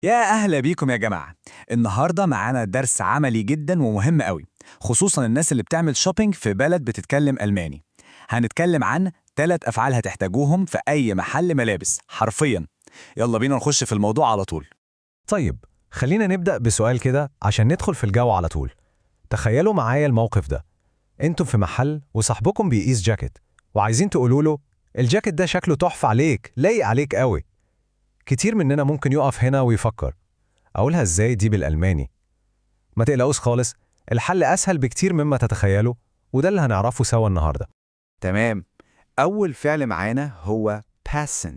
يا أهلا بيكم يا جماعة. النهاردة معانا درس عملي جدا ومهم قوي، خصوصا الناس اللي بتعمل shopping في بلد بتتكلم ألماني. هنتكلم عن 3 أفعال هتحتاجوهم في أي محل ملابس حرفيا. يلا بينا نخش في الموضوع على طول. طيب، خلينا نبدأ بسؤال كده عشان ندخل في الجو على طول. تخيلوا معايا الموقف ده، انتم في محل وصاحبكم بيقيس جاكيت وعايزين تقولوا له الجاكيت ده شكله تحفة عليك، لايق عليك قوي. كتير مننا ممكن يقف هنا ويفكر أقولها ازاي دي بالألماني؟ ما تقلقوش خالص، الحل أسهل بكتير مما تتخيلوا، وده اللي هنعرفه سوا النهاردة. تمام. أول فعل معانا هو passen.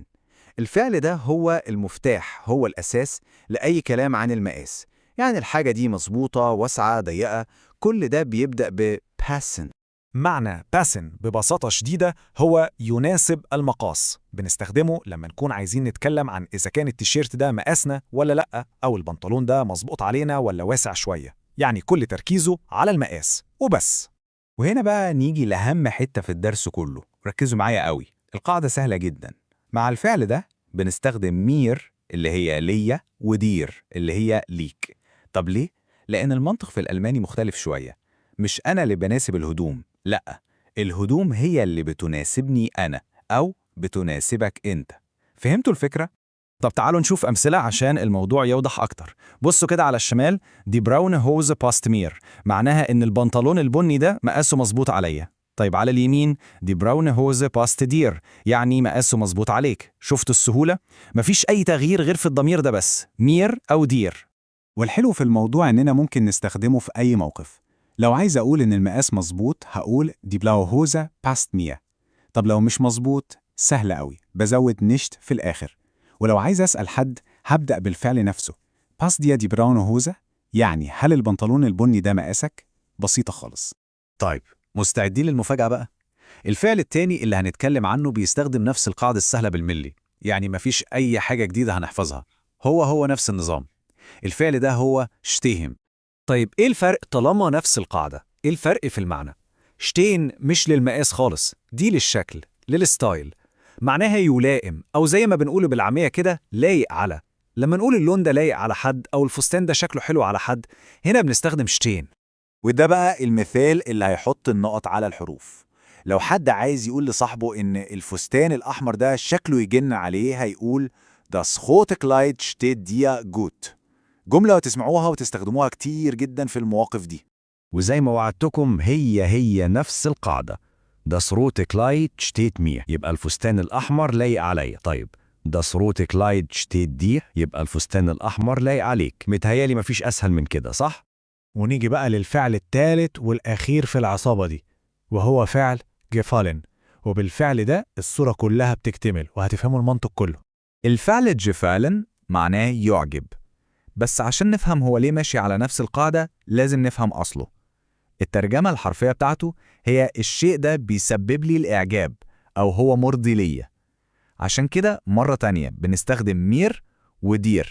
الفعل ده هو المفتاح، هو الأساس لأي كلام عن المقاس. يعني الحاجة دي مظبوطة، واسعة، ضيقة، كل ده بيبدأ ب passen. معنى passen ببساطة شديدة هو يناسب المقاس. بنستخدمه لما نكون عايزين نتكلم عن إذا كان التيشيرت ده مقاسنا ولا لأ، أو البنطلون ده مظبوط علينا ولا واسع شوية. يعني كل تركيزه على المقاس وبس. وهنا بقى نيجي لأهم حتة في الدرس كله، ركزوا معايا قوي. القاعدة سهلة جدا. مع الفعل ده بنستخدم mir اللي هي ليا و dir اللي هي ليك. طب ليه؟ لأن المنطق في الألماني مختلف شوية. مش أنا اللي بناسب الهدوم، لأ، الهدوم هي اللي بتناسبني أنا أو بتناسبك أنت. فهمتوا الفكرة؟ طب تعالوا نشوف أمثلة عشان الموضوع يوضح أكتر. بصوا كده على الشمال، die braune Hose passt mir، معناها إن البنطلون البني ده مقاسه مظبوط عليا. طيب على اليمين، die braune Hose passt dir، يعني مقاسه مظبوط عليك. شفتوا السهولة؟ مفيش أي تغيير غير في الضمير ده بس، mir أو dir. والحلو في الموضوع إننا ممكن نستخدمه في أي موقف. لو عايز أقول إن المقاس مظبوط هقول die blaue Hose passt mir. طب لو مش مظبوط، سهل قوي، بزود nicht في الآخر. ولو عايز أسأل حد هبدأ بالفعل نفسه، passt dir die braune Hose؟ يعني هل البنطلون البني ده مقاسك؟ بسيطة خالص. طيب، مستعدين للمفاجأة بقى؟ الفعل التاني اللي هنتكلم عنه بيستخدم نفس القاعدة السهلة بالملي، يعني مفيش أي حاجة جديدة هنحفظها، هو هو نفس النظام. الفعل ده هو stehen. طيب إيه الفرق طالما نفس القاعدة؟ إيه الفرق في المعنى؟ stehen مش للمقاس خالص، دي للشكل، لل style. معناها يلائم، أو زي ما بنقوله بالعامية كده لايق على. لما نقول اللون ده لايق على حد أو الفستان ده شكله حلو على حد، هنا بنستخدم stehen. وده بقى المثال اللي هيحط النقط على الحروف. لو حد عايز يقول لصاحبه إن الفستان الأحمر ده شكله يجن عليه، هيقول Das rote Kleid steht dir gut. جملة تسمعوها وتستخدموها كتير جدا في المواقف دي. وزي ما وعدتكم، هي هي نفس القاعدة. Das rote Kleid steht mir، يبقى الفستان الأحمر لايق عليا. طيب das rote Kleid steht dir، يبقى الفستان الأحمر لايق عليك. متهيألي مفيش أسهل من كده، صح؟ ونيجي بقى للفعل الثالث والأخير في العصابة دي، وهو فعل gefallen. وبالفعل ده الصورة كلها بتكتمل وهتفهموا المنطق كله. الفعل gefallen معناه يعجب، بس عشان نفهم هو ليه ماشي على نفس القاعدة لازم نفهم أصله. الترجمة الحرفية بتاعته هي الشيء ده بيسبب لي الإعجاب أو هو مرضي ليا. عشان كده مرة تانية بنستخدم mir و dir.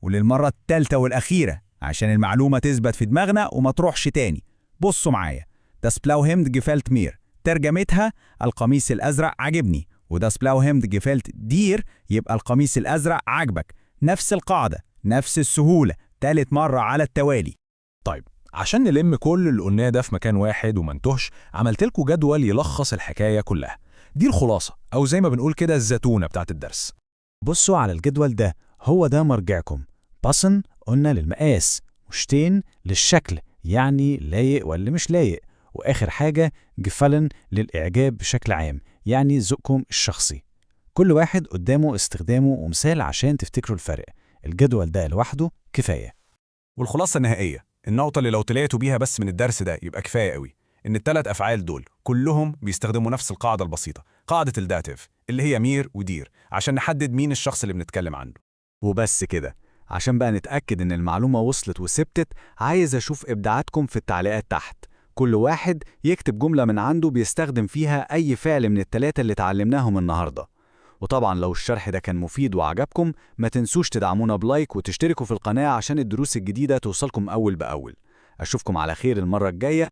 وللمرة الثالثة والأخيرة عشان المعلومة تثبت في دماغنا وما تروحش تاني، بصوا معايا. Das blaue Hemd gefällt mir، ترجمتها القميص الأزرق عجبني، و das blaue Hemd gefällt dir يبقى القميص الأزرق عجبك. نفس القاعدة، نفس السهولة، تالت مرة على التوالي. طيب عشان نلم كل اللي قلناه ده في مكان واحد وما نتوهش، عملت لكم جدول يلخص الحكاية كلها. دي الخلاصة، أو زي ما بنقول كده الزتونة بتاعت الدرس. بصوا على الجدول ده، هو ده مرجعكم. passen قلنا للمقاس، و stehen للشكل يعني لايق ولا مش لايق، وآخر حاجة gefallen للإعجاب بشكل عام، يعني ذوقكم الشخصي. كل واحد قدامه استخدامه ومثال عشان تفتكروا الفرق. الجدول ده لوحده كفاية. والخلاصة النهائية، النقطة اللي لو طلعتوا بيها بس من الدرس ده يبقى كفاية قوي، إن الثلاث أفعال دول كلهم بيستخدموا نفس القاعدة البسيطة، قاعدة ال Dativ اللي هي mir و dir، عشان نحدد مين الشخص اللي بنتكلم عنه. وبس كده، عشان بقى نتأكد إن المعلومة وصلت وثبتت، عايز أشوف إبداعاتكم في التعليقات تحت. كل واحد يكتب جملة من عنده بيستخدم فيها أي فعل من التلاتة اللي اتعلمناهم النهاردة. وطبعا لو الشرح ده كان مفيد وعجبكم، ما تنسوش تدعمونا ب like وتشتركوا في القناة عشان الدروس الجديدة توصلكم أول بأول. أشوفكم على خير المرة الجاية.